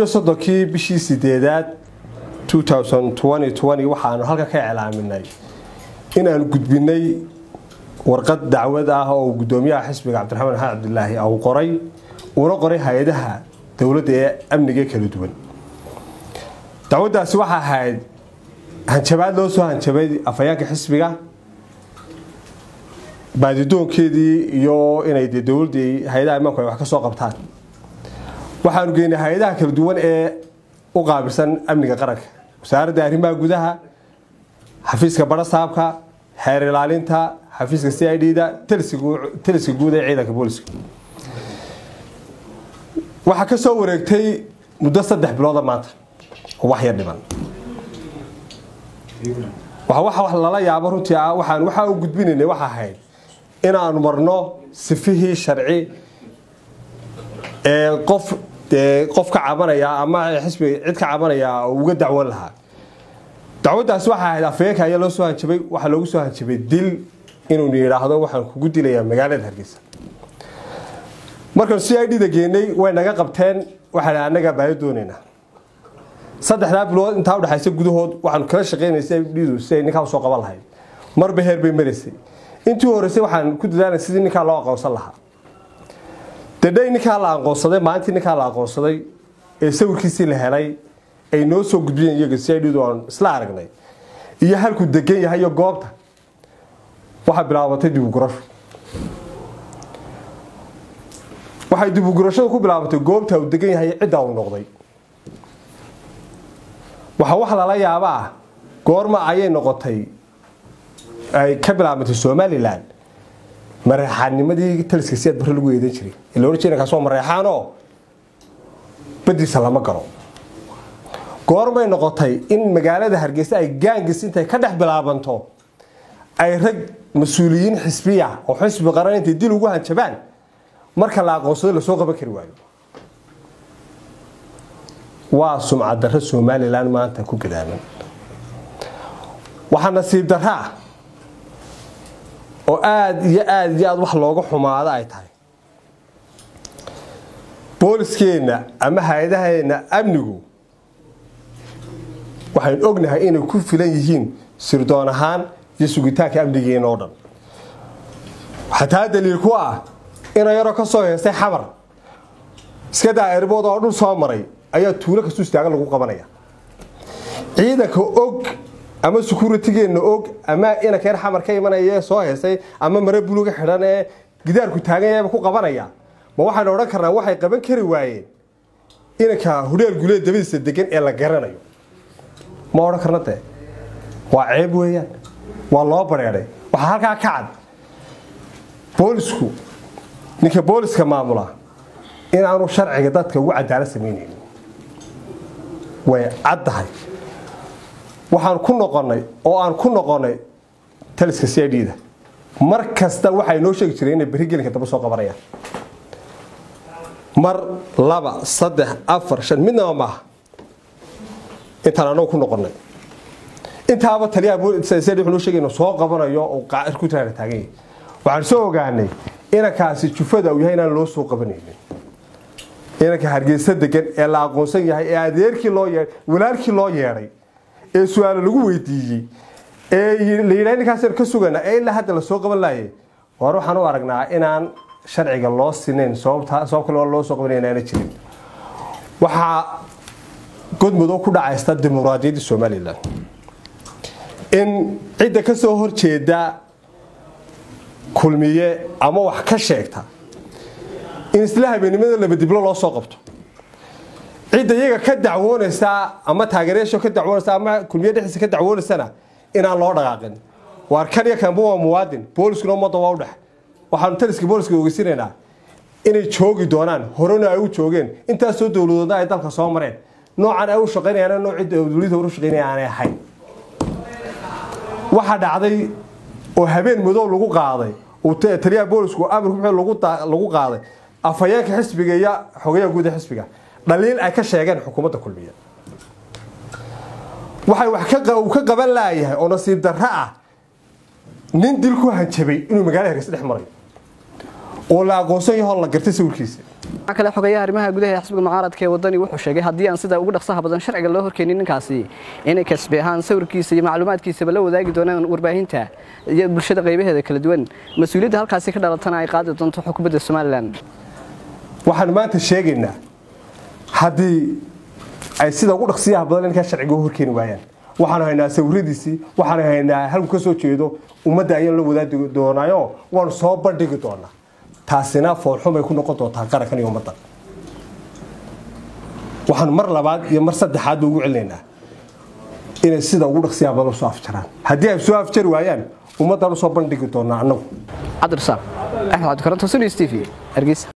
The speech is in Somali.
30-kii bishii 8aad 2020 waxaanu halka ka iclaaminay inaanu gudbinay warqad dacwad ah oo gudoomiyaha xisbiga Cabdiraxmaan Maxamed Cabdilaahi uu qoray, uuna qoray hay-adaha dowladda ee amniga kala duwan. Dacwaddaasi waxaa ahayd hanjabaad loo soo hanjabay afhayeenka xisbiga, baadidoonkeedii iyo inay dee dowladdii hay-adaha imaanku ay wax ka soo qabtaan. Waxaanu geynay hay-adaha kala duwan ee u qaabilsan amniga qaranka, wasaaradda arrimaha gudaha, xafiiska barasaabka, xeer ilaalinta, xafiiska CID da, taliska guud ee ciidanka booliska. Waxaa ka soo wareegtay muddo 3 bilooda maanta oo wax yar dhiman. Waxa wax lala yaabo runtii ah, waxaan waxa u gudbinaynay waxa ahayd inaanu marno sifihii sharci ee qof ka cabanaya ama xisbi cid ka cabanaya oo uga dacwoon lahaa. Dacwaddaasi waxa ahayd afhayeenka ayaa loo soo hanjabay. Waxaa loogu soo hanjabay dil, inuu yidhaahdo waxaan kugu dilayaa magaalada Hargeysa. Markaan CID da geenay way naga qabteen, waxaan annaga baayo doonaynaa. 3-daa bilood intaa udhexaysa gudahood waxaanu kala shaqeynay CID du si ay ninkaa usoo qaban lahayd. Marba heer bay maraysay. Intii horreysay waxaan ku dadaalnay sidii ninkaa loo aqoonsan lahaa. Dadhay ninkaa la aqoonsaday, maalintii ninkaa la aqoonsaday ee sawirkiisii la helay ay noo soo gudbiyeen iyaga CID du, aan isla aragnay iyo halkuu degan yahay iyo goobta, waxaa bilaabatay dib u gurasho. Waxay dib u gurashadu ku bilaabatay goobta uu degan yahay, cidda uu noqday. Waxa wax lala yaaba ah, goorma ayay noqotay ay ka bilaabantay Somaliland mareexaannimadii taliska Siyaad Barre lagu eedan jiray ee la odhan jiray kaas waa mareexaanoo badiisa lama galo? Goormay noqotay in magaalada Hargeysa ay gaangis intay ka dhex bilaabanto, ay rag mas-uuliyiin xisbiya oo xisbi qaran intay dil ugu hanjabaan, marka la aqoonsado lasoo qaban kari waayo? Waa sumcad darro Somaliland maanta ku gadaaman. Waxaa nasiib darraa oo aada iyo aada iyo aada wax looga xumaado ay tahay, booliskeenna ama hay-adaheenna amnigu waxaynu ognahay inay ku filan yihiin sirdoon ahaan iyo sugitaanka amnigeena oo dhan. Waxaa taa daliil ku ah ina yaroo ka soo heestay Xamar, iska daa airport oo dhul soo maray, ayaa tuulo kastuu istaagan lagu qabanaya. Ciidanka og ama security-geenna og ama inanka yar Xamar ka imanaya ee soo heestay ama mare buluga xidhan ee gidaarku taagan yahay ku qabanaya, ma waxaynu odhan karnaa waxay qaban kari waayeen inanka hudheel Guleed dabadiisa degan ee la garanayo? Ma odhan karna dee. Waa ceeb weeyaan, waa loo bareeray. Waxaa halkaa ka cad boolisku, ninka booliska maamula, inaanu sharciga dadka ugu cadaalad samaynaynin way caddahay. Waxaan ku noqonnay oo aan ku noqonnay taliska CID da. Mar kasta waxay noo sheegi jireen inay berri gelinka daba soo qabanayaan. Mar, laba, saddex, afar, shan, midnaba maaha. Intaan anagu ku noqonnay intaaba taliyaha CID wuxuu noo sheegay inuu soo qabanayo oo ku taagan yahay. Waxaan soo ogaanay inankaasi jufada uu yahay inaan loo soo qabanaynin. Inanka Hargeysa degan ee la aqoonsan yahay ee adeerkii loo yeedhay, walaalkii loo yeedhay, ee su-aalo lagu weydiiyey, ee la yidhaha ninkaas ka sugana, ee ilaa hadda lasoo qaban laayay, war waxaan u aragnaa inaan sharciga loo sinayn. Sababta sabab kale loo soo qabanaya inaana jirin. Waxaa godmudoo ku dhacaysta dimuqraadiyadda Somaliland in cidda ka soo horjeeda Kulmiye ama wax ka sheegta in isla habeenimada laba diblo loo soo qabto. Cidda iyaga ka dacwoonaysa ama taageerayaasha ka dacwoonaysa ama Kulmiye dhexdiisa ka dacwoonaysana inaan loo dhaqaaqin. Waar kan iyo kanba waa muwaadin, booliskuna ummadda waa u dhex. Waxaanu taliska booliska ogeysinaynaa inay joogi doonaan, horena ay u joogeen, intaasoo dowladoodna ay dalka soo mareen. Noocan ay u shaqaynayaan noocii dowladda hore u shaqaynaya aanay ahayn. Waxaa dhacday oo habeen madow lagu qaaday uu taliyaha boolisku amarku wuxuu lagu qaaday afhayeenka xisbiga iyo xogayaha guud ee xisbiga, dhaliil ay ka sheegeen xukuumadda Kulmiye. Waxay wax ka uu ka qaban laayahay oo nasiib darro ah nin dil ku hanjabay inuu magaalada Hargeysa dhex marayo oo la aqoonsan yahay oo la gartay sawirkiisa. Kale xogayaha arrimaha gudaha ee xisbiga mucaaradka ee Wadani wuxuu sheegay haddii aan sida ugu dhaqsaha badan sharciga loo horkeenin ninkaasi, inay kasbi ahaan sawirkiisa iyo macluumaadkiisaba la wadaagi doonaan warbaahinta iyo bulshada qaybaheeda kala duwan, mas-uuliyadda halkaasi ka dhalatana ay qaadi doonto xukuumadda Somalilan. Waxaanu maanta sheegaynaa haddii ay sida ugu dhaqsiyaha badan ninkaa sharciga u horkeeni waayaan, waxaanu haynaa sawiradiisii, waxaanu haynaa halku ka soo jeedo, ummadda ayaan la wadaagi doonaayo, waanu soo bandhigi doonaa. Taasina foolxumay ku noqon doontaa qarankan iyo ummaddan. Waxaanu mar labaad iyo mar saddexaad ugu celinaynaa inay sida ugu dhaqsiyaha badan usoo afjaraan. Haddii ay soo afjari waayaan, ummaddaan usoo bandhigi doonaa annagu. Cabdirasaaq Axmed Cabdikaranto, Sunys TV, Hargeysa.